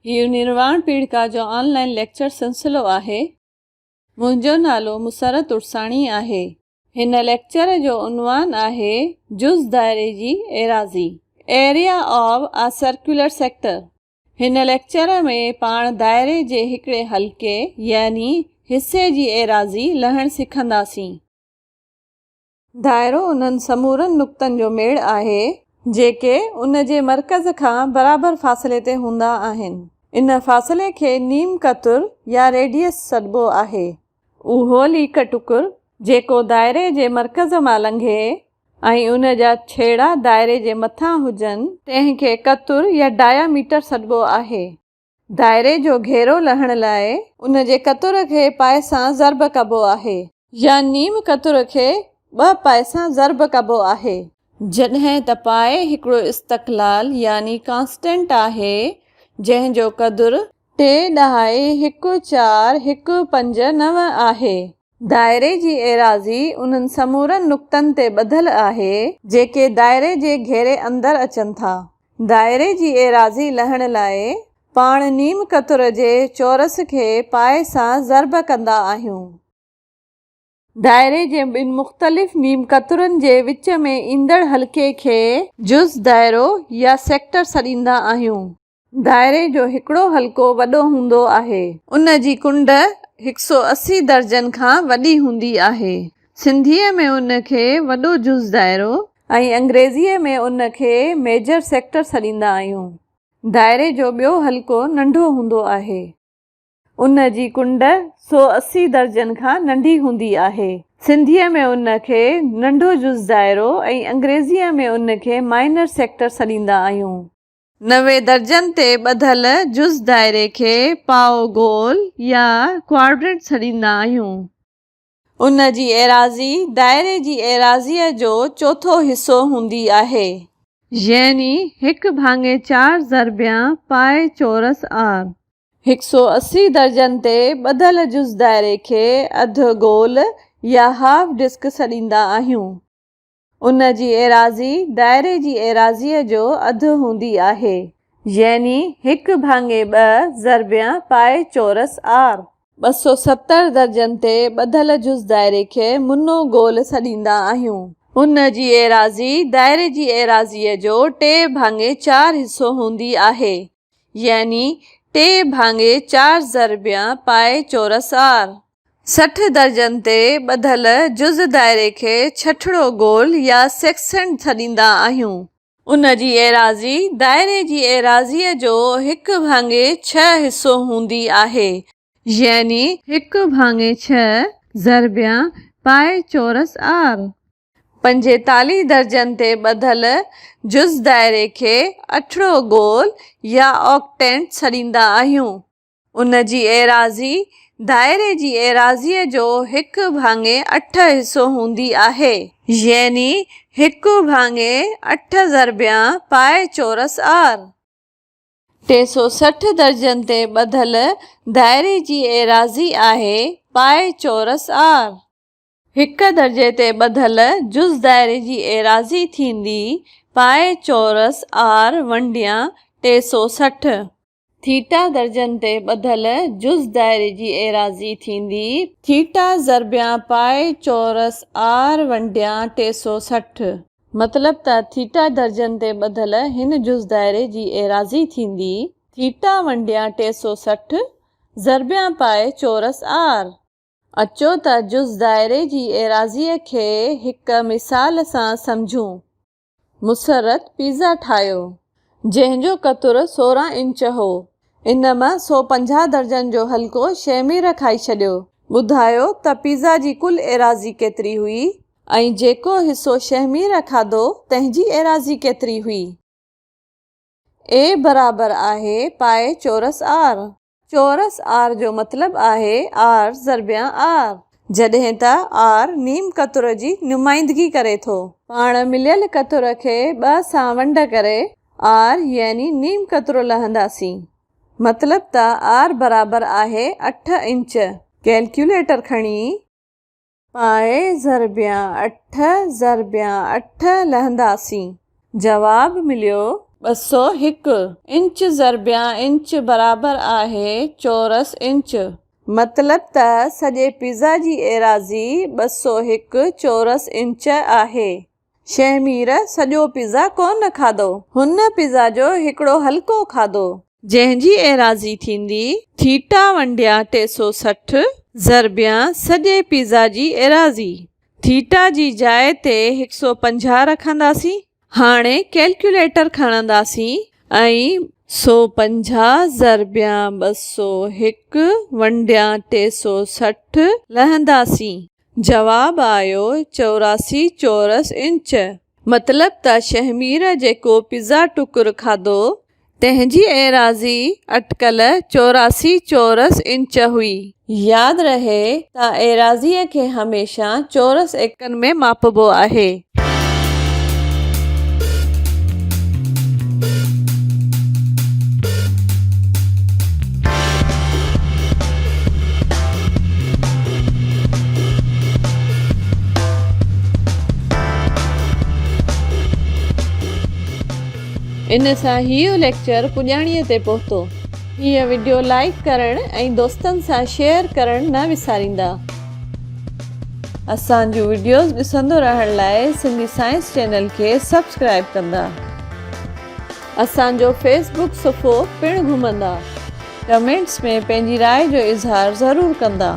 هيء نرواڻ پيڙهڪا جو آن line lecture سلسلو آهي. منهنجو نالو مسرت عرساڻي آهي. هن ليڪچر جو عنوان آهي جز دائري جي ايراضي، Area of a Circular Sector. هن ليڪچر ۾ پاڻ دائري جي هڪڙي حلقي يعني حصي جي ايراضي لهڻ سکنداسين. دائرو انهن سمورن نقطن جو ميڙ آهي، جيڪي ان جي مرڪز کان برابر فاصلي تي هوندا آهن. ان فاصلي کي نيم قطر يا ريڊيس سڏبو آهي. اهو ليڪ ٽڪر، جيڪو دائري جي مرڪز مان لنگهي ۽ ان جا ڇيڙا دائري جي مٿان هجن، تنهن کي قطر يا ڊايا ميٽر سڏبو آهي. دائري جو گهيرو لهڻ لاء ان جي قطر کي پائي سان ضرب ڪبو آهي. يا نيم قطر کي ٻه پائي سان ضرب ڪبو آهي. جڏهن ته پائي هڪڙو استقلال يعني ڪانسٽنٽ آهي، جنهن جو قدر ٽي ڏهائي هڪ چار هڪ پنج نو آهي. دائري جي ايراضي انهن سمورن نقطن تي ٻڌل آهي، جيڪي دائري جي گهيري اندر اچن ٿا. دائري جي ايراضي لهڻ لاء پاڻ نيم قطر جي چورس کي پائي سان ضرب ڪندا آهيون. دائري جي ٻن مختلف نيم قطرن جي وچ ۾ ايندڙ حلقي کي جز دائرو يا سيڪٽر سڏيندا آهيون. دائري جو هڪڙو حلقو وڏو هوندو آهي. ان جي ڪنڊ هڪ سو 80 درجن کان وڏي هوندي آهي. سنڌيء ۾ ان کي وڏو جز دائرو. ۽ انگريزيء ۾ ان کي ميجر سيڪٽر سڏيندا آهيون. دائري جو ٻيو حلقو ننڍو هوندو آهي. ان جي ڪنڊ سو 80 درجن کان ننڍي هوندي آهي. سنڌيء ۾ ان کي ننڍو جز دائرو ۽ انگريزيء ۾ ان کي مائنر سيڪٽر سڏيندا آهيون. 90 درجن تي ٻڌل جز دائري کي پائو گول يا ڪواڊرنٽ سڏيندا آهيون. ان جي ايراضي دائري جي ايراضيء جو چوٿون حصو هوندي آهي. يعني هڪ ڀاڱي چار ضربيان پائي چورس آر. هڪ سو 80 درجن تي ٻڌل جز دائري کي اڌ گول يا هاف ڊسڪ سڏيندا آهيون. ان جي ايراضي دائري جي ايراضيء جو اڌ هوندي آهي. يعني هڪ ڀاڱي ٻه ضربيان پائي چورس آر. 270 درجن تي ٻڌل جز دائري کي منو گول سڏيندا آهيون. ان جي ايراضي دائري جي ايراضيء جو ٽي ڀاڱي چار حصو هوندي آهي. يعني ٽي ڀاڱي چار ضربيان پائي چورس آر. 60 درجن تي ٻڌل جز دائري کي ڇٺڙو گول يا سيڪسنٽ سڏيندا آهيون. ان جي ايراضي دائري جي ايراضيء جو هڪ ڀاڱي ڇهه حصو هوندي آهي. يعني هڪ ڀاڱي ڇهه ضربيان پائي چورس آر. 45 درجن تي ٻڌل جز دائري کي اٺڙو گول يا آڪٽينٽ سڏيندا آهيون. ان جي ايراضي دائري جي ايراضيء جو هڪ ڀاڱي اٺ حصو هوندي آهي. يعني هڪ ڀاڱي اٺ ضربيان پائي چورس آر. 360 درجن تي ٻڌل دائري جي ايراضي آهي پائي چورس آر. هڪ درجي تي ٻڌل جز دائري جي ايراضي ٿيندي پائي چورس آر ونڊيان 360. ٿيٽا درجن تي ٻڌل جز دائري جي ايراضي ٿيندي. ٿيٽا ضربيان پائي چورس آر ونڊيان 360. مطلب ته ٿيٽا درجن تي ٻڌل هن جز دائري جي ايراضي ٿيندي ٿيٽا ونڊيان 360 ضربيان پائي چورس آر. اچو ته جز دائري جي ايراضيء کي هڪ مثال سان سمجهون. مسرت پيزا ٺاهيو، جنهن جو قطر 16 انچ هو. ان مان 150 درجن جو حلقو شهمير کائي ڇڏيو. ٻڌايو ته پيزا جي ڪل ايراضي ڪيتري هئي ۽ جيڪو حصو شهمير کاڌو تنهن جي ايراضي ڪيتري هئي؟ اي برابر آهي پائي چورس آر. چورس آر جو مطلب آهي آر ضربيان آر. جڏهن ته آر نيم قطر جي نمائندگي ڪري ٿو. پاڻ مليل قطر کي ٻه سان ونڊ ڪري آر يعني نيم قطر لهنداسين. مطلب ته آر برابر آهي اٺ انچ. ڪيلڪيوليٽر کڻي پائي ضربيان اٺ ضربيان اٺ لهنداسين. جواب مليو 201 انچ ضربيان انچ برابر آهي چورس انچ. مطلب ته سڄي پيزا جي ايراضي 201 چورس انچ آهي. شهمير سڄو پيزا ڪونه کاڌو. هن پيزا جو هڪڙو حلقو کاڌو. جنهن جي ايراضي ٿيندي ٿيٽا ونڊيان 360 ضربيان سڄي پيزا جي ايراضي. ٿيٽا جي جاء تي 150 رکنداسين. هاڻي ڪيلڪيوليٽر کڻنداسين ۽ 150 ضربيان 201 ونڊيان 360 لهنداسين. جواب آيو 84 چورس انچ. مطلب ته شهمير جيڪو پيزا ٽڪر کاڌو، تنهن جي ايراضي اٽڪل 84 چورس انچ هئي. ياد رهي ته ايراضيء کي هميشه چورس ايڪن ۾ ماپبو آهي. ان سان هيء ليڪچر پڄاڻيء تي پهتو. هيء وڊيو لائيڪ ڪرڻ ۽ دوستن سان شيئر ڪرڻ نه وساريندا. اسان جون وڊيوز ڏسندو رهڻ لاء سنڌي سائنس چينل کي سبسڪرائيب ڪندا. اسان جو فيس بڪ صفحو پڻ گهمندا. ڪمينٽس ۾ پنهنجي راء جو اظهار ضرور ڪندا.